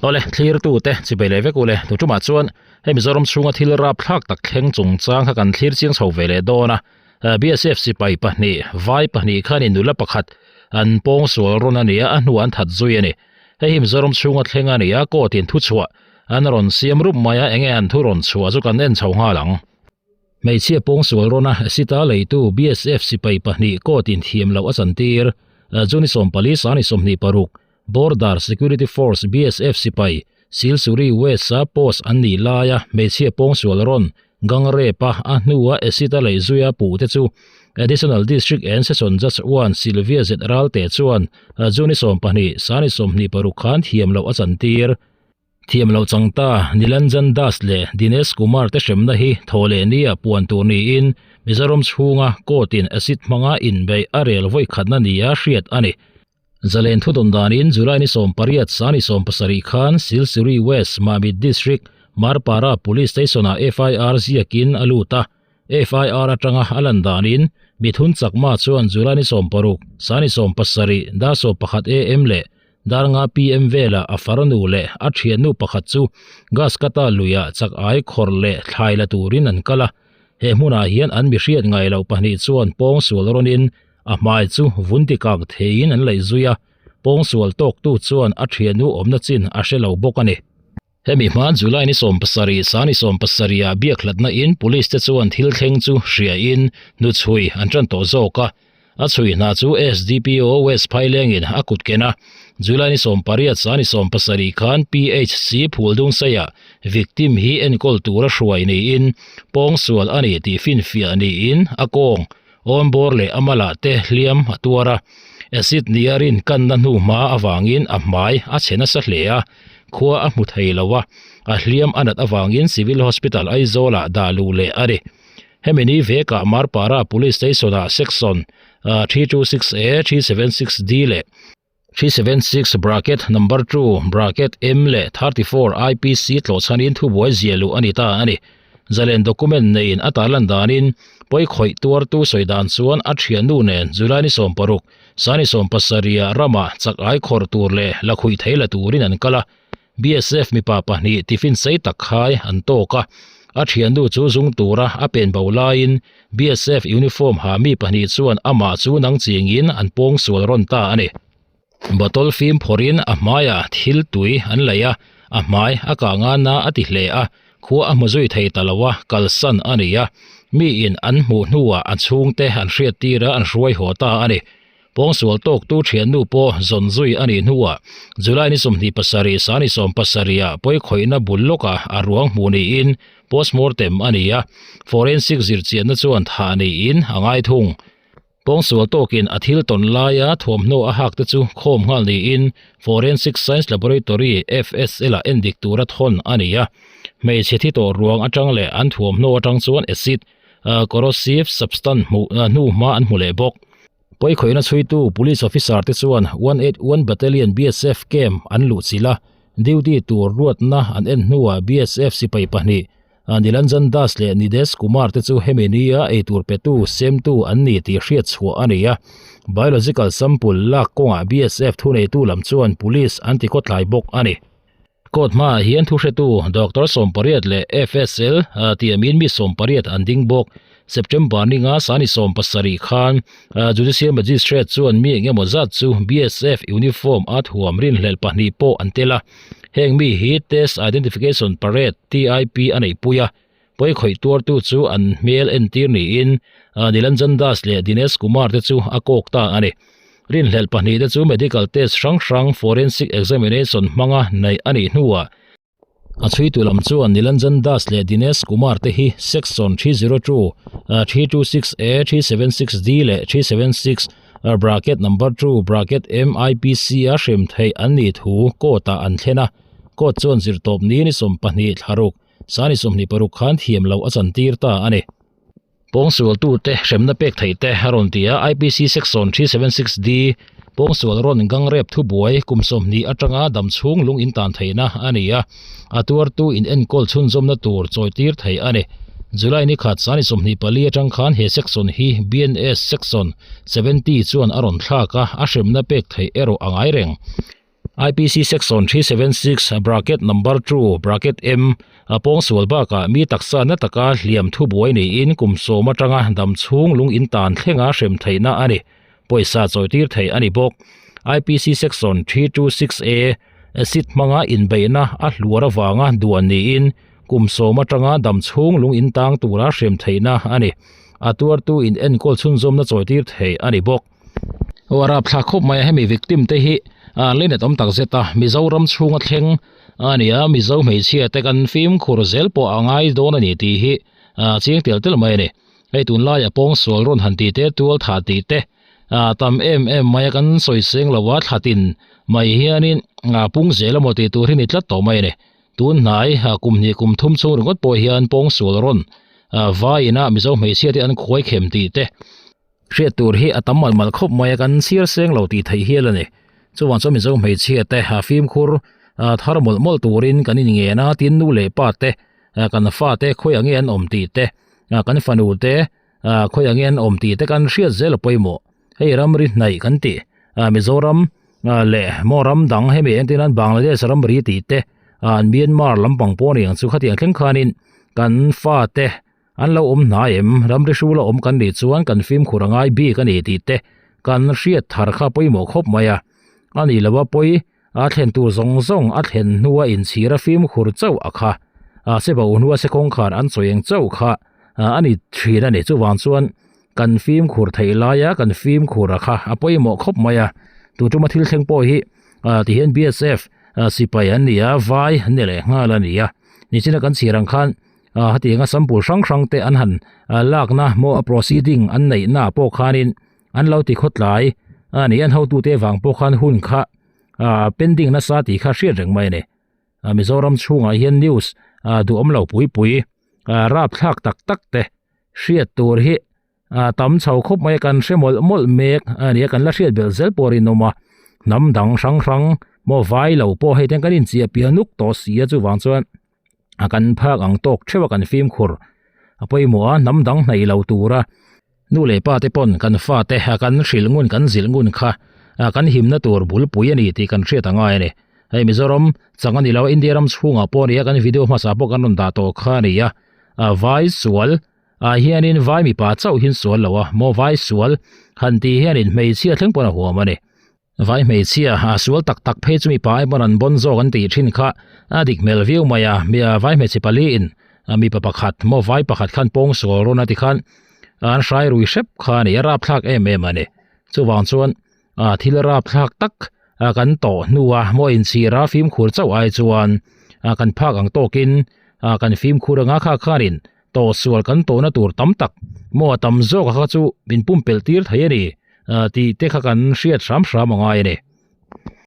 Awle, thlirtute chipei leh vek ule, tu tumah chuan hei Mizoram chhunga thil rapthlak tak thleng chungchang kha kan thlir chiang chho ve leh dawn a. BSF sipai pahnih, vai pahnih khanin nula pakhat an pawng sual rawn a ni a, a hnuah an that zui a ni. Hei hi Mizoram chhunga thleng a ni a, court in thuchhuah an rawn siam rup mai a, enge an thu rawn chhuah chu kan en chho nghal ang. Hmeichhia pawng sual rawn a, acid a leitu BSF sipai pahnih court in thiam loh a chantir. June 14 sani 26, Border Security Force, BSF, sipai Silsuri West-a post an nih laia hmeichhia pawngsual rawn gang rape a, a hnua acid a lei zuia puhte chu Additional District and Session Judge I Sylvia Z Ralte chuan June 12, sani 26 khan thiam loh a chantir. Thiam loh chang ta Nilanjan Das leh Dinesh Kumar te hremna hi thaw leh nia puan tur niin Mizoram chhunga court-in acid hmanga inbeih a rel vawi khatna nia hriat a ni. Zalen thudawn danin July ni 18 sani 17 khan Silsuri West Mamit District Marpara Police Station-ah FIR ziakin a lut a. FIR atanga a lan danin Mithun Chakma chuan July ni 16 sani 17 dar 11 am leh dar nga pm velah a farnu leh a thiannu pakhat chu gas kata luiah chak ai khawr leh thlai la turin an kal a. He hmunah hian an mihriat ngai loh pahnih chuan pawng sual rawnin A hmai chu vun ti kang theiin an laih zui a, pawngsual tawktu chuan a thiannu awmna chin a hre lo bawk a ni. Hemi hma July ni 17 sani 17 ah biak hlatna in police te chuan thil thleng chu hria in hnuchhui an tan tawh zawk a, a chhui hna chu SDPO West Phaileng in a kut ken a, July ni 18 sani 17 khan PHC Phuldungsei ah victim hi enkawl tura hruai niin pawngsual a ni tih finfiah niin a kawng Awnbawr leh a malah te hliam a tuar a, acid nia rin kanna hnu hma avangin a hmai a chhe nasa hle a, khua a hmu thei lo a, a hliam a nat avangin Civil Hospital Aizawlah dah luh leh a ni. Hemi ni vekah Marpara Police Station-ah Section 326A, 376D leh 376 bracket number 2 bracket M leh 34 IPC tlawhchhanin thubuai zia luh a ni ta a ni. Zalen document neiin a tarlan danin pawi khawih tuartu sawi dan chuan a thiannu nen July ni 16, Sani 17 ramah chak ai khawrh tur leh lakhuih thei la turin an kal a. BSF mipa pahnih tiffin sei tak khai an tawk a, a thiannu chu zung tura a pen bo laiin BSF uniform ha mi pahnih chuan amah chu nang chingin an pawng sual rawn ta a ni. Bottle fim phawrhin a hmaiah thil tui an laih a, a hmai a kah ngana a ti hle a, khua a hmu zui thei ta lo a, kalsan a ni a, miin an hmuh hnuah a chhungte an hriattir a an hruai haw ta a ni. Pawngsual tawktu thiannu pawh zawn zui a nih hnuah July ni 27 sani 17 ah pawikhawihna bul lawkah a ruang hmuh niin postmortem a ni a, forensic zirchianna chuan thah niin a ngai thung. Pawngsual tawkin a thil tawn laia thuamhnaw a hak te chu khawm nghal niin Forensic Science Laboratory, FSL, ah endik tura thawn a ni a. Hmeichhe thi tawh ruang atang leh an thuamhnaw atang chuan acid, corrosive substance hmuh hnu hma an hmu leh bawk. Pawikhawihna chhuitu Police Officer te chuan 181 Battalion BSF camp an luhchilh a, duty tur ruatna an en hnuah BSF sipai pahnih Nilanjan Das leh Nidesh Kumar te chu hemi nia eitur petu semtu an ni tih hriat chhuah a ni a. Biological sample lak kawngah BSF thuneitu lam chuan Police an ti khawtlai bawk a ni. Court hmaah hian thuhretu Doctor 18 leh FSL tiamin mi 18 an ding bawk. September ninga sani 17 khan Judicial Magistrate chuan mi engemaw zat chu BSF uniform a thuam rinhlelh pahnih pawh an tel a. Heng mi hi Test Identification Parade, TIP, a neihpui a. Pawikhawih tuartu chu an hmel entir niin Nilanjan Das leh Dinesh Kumar te chu a kawk ta a ni. Rinhlelh pahnih te chu medical test hrang hrang forensic examination hmanga neih a nih hnuah a chhuitu lam chuan Nilanjan Das leh Dinesh Kumar te hi Section 302, 326A, 376D leh 376 bracket number 2 bracket M IPC a hrem theih an nih thu court-ah an thlen a. Court chuan zirtawp ni ni 12 thlaruk Sani 26 khan thiam loh a chantir ta a ni. Pawngsualtute hremna pek theih te a rawn ti a, IPC Section 376D, Pawngsual rawn gangrep thubuai kum 20 atanga dam chhung lung intan theihna a ni a, a tuartu in enkawl chhunzawmna tur chawitir theih a ni. July ni khat sani 24 atang khan he section hi BNS Section 70 chuan a rawn thlak a, a hremna pek theih erawh a ngai reng. IPC Section 376 bracket number 2 bracket M a pawngsual bakah mi taksa na taka hliam thubuai niin kum sawm atanga dam chhung lung in tan thlenga hrem theihna a ni. Pawisa chawitir theih a ni bawk. IPC Section 326 A Acid hmanga inbeihna a hluar avanga duan niin kum sawm atanga dam chhung lung in tang tura hrem theihna a ni. A tuartu in enkawl chhunzawmna chawitir theih a ni bawk. Aw a rapthlak khawp mai a, hemi victim te hi an leinet awm tak zet a, Mizoram chhunga thleng a ni a, Mizo hmeichhia te kan fimkhur zel pawh a ngai dawn a ni tih hi a chiang tel tel mai a ni. Hei tunlaia pawngsual rawn han tih te, tual thah tih te a tam em em mai a, kan sawi seng lo a, thla tin mai hianin a pung zel emaw tih tur hi ni tlat tawh mai a ni. Tun hnai kum hnih kum thum chhung ringawt pawh hian pawngsual rawn vaiin a Mizo hmeichhia te an khuai khem tih te, Hriat tur hi a tam malh malh khawp mai a, kan chhiar seng lo tih theih hial a ni. Chuvang chuan Mizo hmeichhia te fimkhur thar mawlh mawlh turin kan inngen a, tin nu leh pa te kan fa te khawiah nge an awm tih te, kan fanu te khawiah nge an awm tih te kan hriat zel a pawimawh. Hei ramri hnaih kan tih Mizoram leh maw ram dang hemi entir nan Bangladesh ramri tih te, Myanmar lampang pawh a ni ang chu khatiang thleng khanin kan fa te An lo awm hnai em? Ramri hrula awm kan nih chuan kan fimkhur a ngai bik a ni tih te kan hriat thar kha pawimawh khawp mai a. A nih loh a pawi a thlen tur zawng zawng a thlen hnua inchhir a fimkhur chauh a kha. A se bo hnua se kawngkhar an chawi eng chauh kha a ni thin a ni. Chuvang chuan kan fimkhur theih laia kan fimkhur a kha a pawimawh khawp mai a. Tun tuma thil thleng pawh hi tihian BSF sipai an ni a, vai an ni leh nghal a ni a. Nichina kan chhir ang khan ah hetianga sample hrang hrang te an han lakna maw a proceeding an neih na ah pawh khanin an lo ti khawtlai a ni an hotute vang pawh khan hun kha ah pending nasa tih kha hriat reng mai a ni ah Mizoram chhungah hian news ah duhawm lo pui pui ah rapthlak tak tak te hriat tur hi ah tam chho khawp mai a kan hre mawlh mawlh mek a ni a kan la hriat belh zel pawh a rinawm a hnam dang hrang hrang maw vai lo pawh hei te kan inchiah pian nuk tawh si a chuvang chuan. a kan phak ang tawk theuh a kan fimkhur a pawimawh a hnam dang hnaih lo tura nu leh pa te pawn kan fa te a kan hrilh ngun kan zilh ngun kha a kan himna tur bulpui a ni tih kan hriat a ngai a ni hei Mizoram chang a ni lo a India ram chhungah pawh a ni a kan video hmasa pawh kan rawn dah tawh kha a ni a a vai sual ah hianin vai mipa chauh hin sual lo a maw vai sual han tih hianin hmeichhia thleng pawn a huam a ni. Vai hmeichhia a sual tak tak phei chu mipa ai pawn an bawn zawk an tih thin kha a dik hmel viau mai a, mi vai hmeichhe pali in mipa pakhat maw vai pakhat khan pawng sual rawn a ti khan an hrai rui hrep kha a ni a rapthlak em em a ni. Chuvang chuan thil rapthlak tak kan tawh hnua maw inchhir a fimkhur chauh ai chuan kan phak ang tawkin kan fimkhur anga kha khanin tawh sual kan tawhna tur tam tak maw a tam zawk a kha chu min pumpelh tir thei a ni tih te kha kan hriat hram hram a ngai a ni.